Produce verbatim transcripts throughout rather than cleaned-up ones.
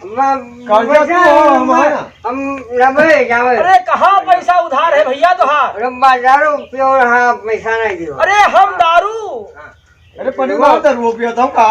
म-, कर्जा पैसा तू हो, हम हम, है ना? हम जाबे, जाबे। अरे, कहाँ पैसा उधार है भइया तोहार? अरे, बा-, दारू पियो रहा, पैसा नहीं दियो। अरे, हम दारू? हाँ। अरे, पनीर मार दारू पियो तो का?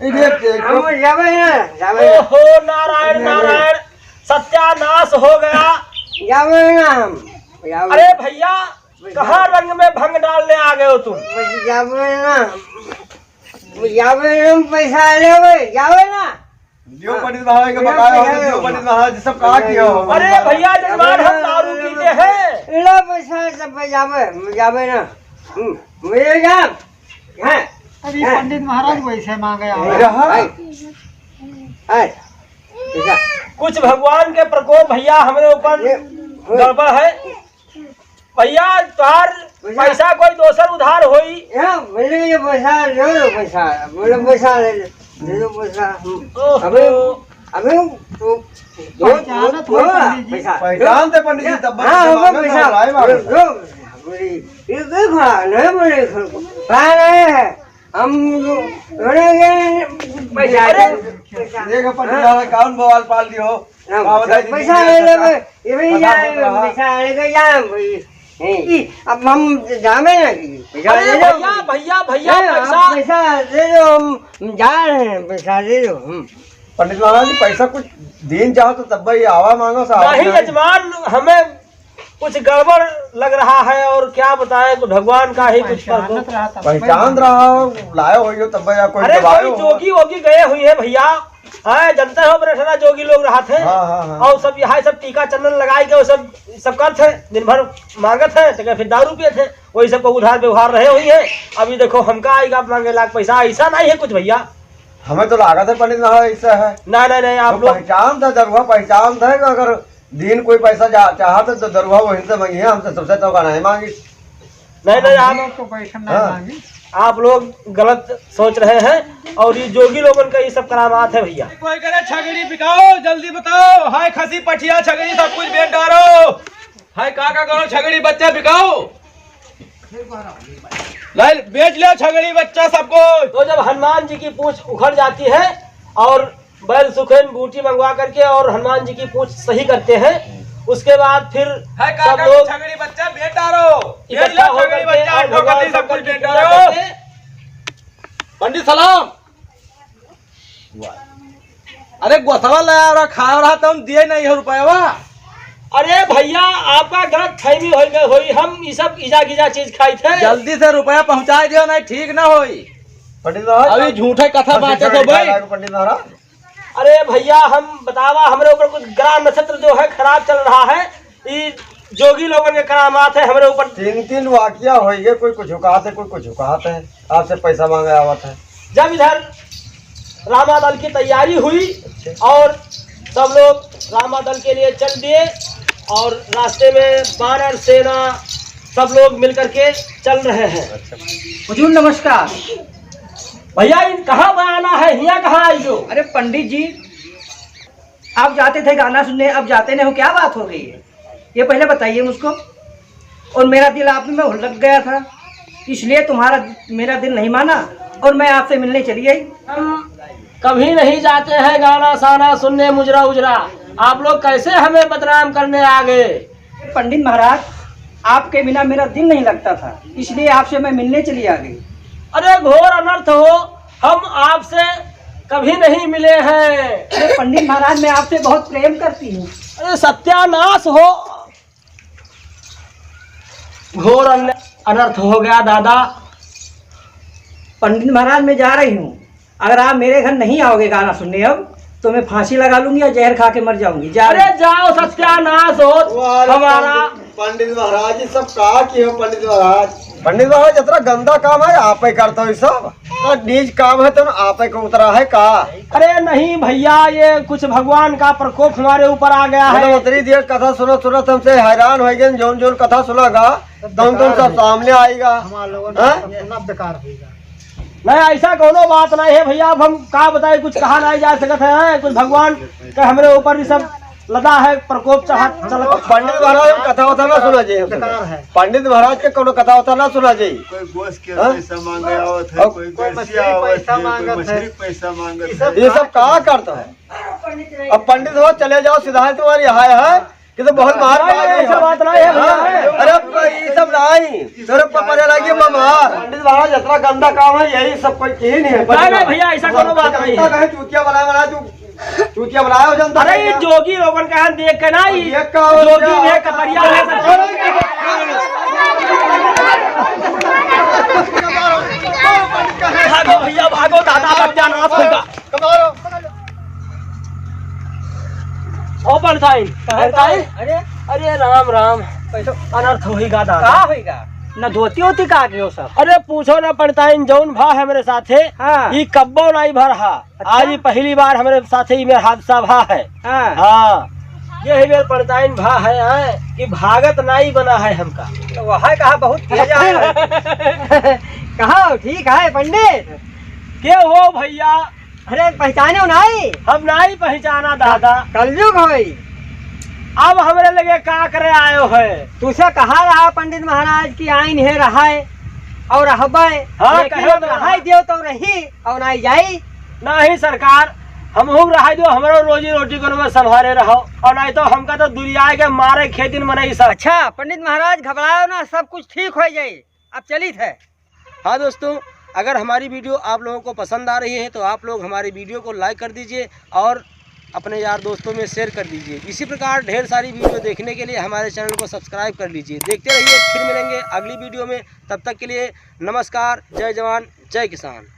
ए, देख, देख। हम जाबे ना, जाबे ना। ओहो, नारायण, नारायण, सत्यानाश हो गया। जाबे ना हम, जाबे। अरे भइया, कहाँ रंग में भंग डालने आ गए हो तुम? बस जाबे ना। जाबे ना, पैसा लेबे, जाबे ना। लियो हाँ। पंडित महाराज के लियो बकाया हो, पैसा लियो लेबे। पंडित महाराज, सब कहा किया हो? अरे भइया, जजमान, हम दारू पीते हैं। लो पैसा, सब पे जाबे, जाबे ना। हम्म, मुझे जा। हाँ। अभी हाँ। पंडित महाराज वैसे मांगे आओ। अरे हाँ। हाय। हाय। पैसा। कुछ भगवान के प्रकोप भइया हमरे ऊपर ये, गड़बड़ है। भइया, तोहार पैसा। पैसा कोई दोसर उधार होई। या, बोले, ये पैसा, ले लो पैसा, बोले, पैसा ले लो, दे दो पैसा। हम ओहो। अबे, अबे, तो, दो, पहचानत दो, हो दो, पंडित जी। पैसा। पहचानते पंडित जी, तब हाँ, पैसा होगा मांगे पैसा। ना, लाए मांगे। दो, दो, बोले, ये देखो, नहीं बोले, इसको। कहाँ रहे हैं? हम, अरे, ये पैसा अरे, दे, पैसा। देखो, पंडित हाँ। वाला कौन बवाल पाल दियो? हाँ, का बताई पैसा दीदी, ले लेबे, ये भी पैसा जाए, होत रहा। पैसा लेके जाए, भाई। नहीं, अब हम जामे ना कि पैसा अरे ले लो। भइया, भइया, भइया, हाँ, पैसा। पैसा दे दो, हम जा रहे हैं, पैसा दे दो, हम। पंडित महाराज जी, पैसा कुछ दिन चाहो तो तब भाई आवा मांगो सा, नहीं, नहीं। यजमान, हमें कुछ गड़बड़ लग रहा है और क्या बताएं, तो भगवान का ही कुछ पहचानत प्रकोप। रहा था। पहचान रहा हो, लाए हो यो तब या कोई अरे, दबाए कोई हो। जोगी वोगी गए हुई है भइया, हैं, जनते हो, बरेठना जोगी लोग रहत हैं। हाँ, हाँ, हाँ। और सब यहाँ सब टीका चंदन लगाई के, वो सब, सब करत हैं, दिन भर मांगत हैं, तो फिर दारू पियत हैं, वही सबको उधार व्यवहार रहे हुई है। अभी देखो, हमका आइगा मांगे लाख पैसा, ऐसा नहीं है कुछ भइया। हमें तो लागत है पंडित महाराज ऐसा है। नहीं, नहीं, नहीं, आप तो लोग पहचान था, दरुआ पहचान था, अगर दिन कोई पैसा जा-, चाहत है तो दरुआ वहीं से मांगी है, हमसे सबसे तो का नहीं मांगी। नहीं, नहीं, हम आप लोग तो पैसा नहीं हाँ। मांगी। आप लोग गलत सोच रहे हैं और ये जोगी लोगन का ये सब करामात है भइया। कोई करे छगड़ी बिकाओ, जल्दी बताओ। हाय खसी पठिया छगड़ी सब कुछ बेच डारो। हाय का का करो छगड़ी बच्चा बिकाओ। ले बेच ले छगड़ी बच्चा सबको। तो जब हनुमान जी की पूंछ उखड़ जाती है और बैल सुखेन बूटी मंगवा करके और हनुमान जी की पूंछ सही करते हैं। उसके बाद फिर है का सब का लोग छगड़ी बच्चा बेच डारो। इकट्ठा बेच लो होकर छगड़ी के बच्चा, और भगवान भगवान शंकर की पूजा करके पंडित सलाम। अरे गोसवा ले आ रहा, खा रहा, तुम दिए नहीं हो रुपयवा। अरे भइया, आपका गलत फहमी हो गई होई, हम ई सब इजा गिजा चीज खाई थे। जल्दी से रुपया पहुंचा दियो, नहीं ठीक ना होई। पंडित महाराज, अभी झूठे कथा बांटे तो भाई। पंडित महाराज। अरे भइया, हम बतावा, हमरे ऊपर कुछ ग्रह नक्षत्र जो है खराब चल रहा है, ई जोगी लोगन के करामात है हमरे ऊपर। तीन तीन वाकिया होइगे, कोई कुछ कहत है, कोई कुछ कहत है, आपसे पैसा मांगे आवत है। जब इधर रामा दल की तैयारी हुई अच्छा। और सब लोग रामा दल के लिए चल दिए और रास्ते में बानर सेना सब लोग मिल करके चल रहे हैं। अच्छा। हुजूर नमस्कार। भइया, इन कहाँ बयाना है, हियाँ कहाँ आई जो? अरे पंडित जी, आप जाते थे गाना सुनने, अब जाते नहीं हो, क्या बात हो गई है? ये पहले बताइए मुझको। और मेरा दिल आप में लग गया था, इसलिए तुम्हारा, मेरा दिल नहीं माना और मैं आपसे मिलने चली आई। हम कभी नहीं जाते हैं गाना साना सुनने मुजरा उजरा, आप लोग कैसे हमें बदनाम करने आ गए? पंडित महाराज, आपके बिना मेरा दिल नहीं लगता था, इसलिए आपसे मैं मिलने चली आ गई। अरे घोर अनर्थ हो, हम आपसे कभी नहीं मिले हैं। अरे पंडित महाराज, मैं आपसे बहुत प्रेम करती हूँ। अरे सत्यानाश हो, घोर अन-, अनर्थ हो गया दादा। पंडित महाराज, मैं जा रही हूँ, अगर आप मेरे घर नहीं आओगे गाना सुनने अब, तो मैं फांसी लगा लूंगी या जहर खा के मर जाऊंगी। जा अरे रही हूँ। जाओ, सत्यानाश हो वाह, हमारा। पंडित, पंडित महाराज, ये सब का किए हो पंडित महाराज? पंडित महाराज, इतना गंदा काम है, आप ही करते हो ये सब? इतना नीच काम है, तुम आप ही को उतरा है का? अरे नहीं भइया, ये कुछ भगवान का प्रकोप हमारे ऊपर आ गया है। मतलब उतरी दिया, कथा सुनत सुनत हमसे हैरान हो गए, जौन जौन कथा सुनागा, तौन तौन सब सामने आएगा। हमारा लोगन हाँ? सब सुनना बेकार होइगा। नहीं, ऐसा कोनो बात नहीं है भइया, अब हम का बताए, कुछ कहा नहीं जा सकत है, कुछ भगवान के हमरे ऊपर भी सब लदा है, प्रकोप चढ़ा, चलत। पंडित महाराज हम कथा वथा ना सुना जाए, हम बेकार है। पंडित महाराज के कोनो कथा वथा ना सुना जाए। कोई गोस के हाँ? पैसा मांगे आवत है, और कोई कोई गैसिया मछली आवत पैसा है, कोई मांगत है। मछली पैसा मांगत ये सब है। ये सब कहाँ करता है? अब पंडित हो, चले जाओ, सिद्धांत तुम्हारी हाय है कि तो बहुत मार नहीं, पा गई ऐसा हो। बात नहीं है भैया। हाँ? अरे, ये सब नहीं। तेरे पर पड़े लगी मामा। पंडित महाराज, इतना गंदा काम है, यही सब कोई की नहीं है। नहीं, नहीं भैया, ऐसा कोनो बात नहीं है। जनता कहे चूतिया बनाए, बनाए तू चूतिया बनाए हो जनता अरे, ये का? जोगी लोगन का हाथ देख के ना, ये देख का हो जोगी गया? में कपड़िया में सब। भागो भैया, भागो, दादा सत्यानाश होगा। ओ पंडिताइन, पंडिताइन। अरे, अरे राम राम। कैसो? अनर्थ होइगा दादा। का होइगा? न धोती होती का के हो सब? अरे पूछो ना पंडिताइन, जौन भा है हमरे साथे, हाँ। ई कब्बो नाई भर हा। अच्छा। आज ही पहली बार हमरे साथे ई में हादसा भा है। हाँ। हाँ। ये ही मेरे पंडिताइन भा है, हाँ, कि भागत नाई बना है हमका। तो वह कहा बहुत तेज है। कहा ठीक है पंडित। के हो भैया? अरे, पहचाने हो नाई? हम नाई पहचाना दादा। कलयुग होई। अब हमरे लगे का करे आयो है? तुसे कहा रहा पंडित महाराज कि आइन है रहाय और रहबे, हाँ, लेकिन कहे अब तो रहाय दियो तो रही और नाई जाई। नहीं सरकार, हमहू रहाय दियो, हमरो रोजी रोटी को में संभारे रहो, और नहीं तो हमका तो दुरियाए के मारे खेतिन मनई सब। अच्छा पंडित महाराज, घबराओ ना, सब कुछ ठीक हो जाई। अब चलित है। हाँ दोस्तों, अगर हमारी वीडियो आप लोगों को पसंद आ रही है तो आप लोग हमारी वीडियो को लाइक कर दीजिए और अपने यार दोस्तों में शेयर कर दीजिए। इसी प्रकार ढेर सारी वीडियो देखने के लिए हमारे चैनल को सब्सक्राइब कर लीजिए। देखते रहिए, फिर मिलेंगे अगली वीडियो में। तब तक के लिए नमस्कार, जय जवान, जय किसान।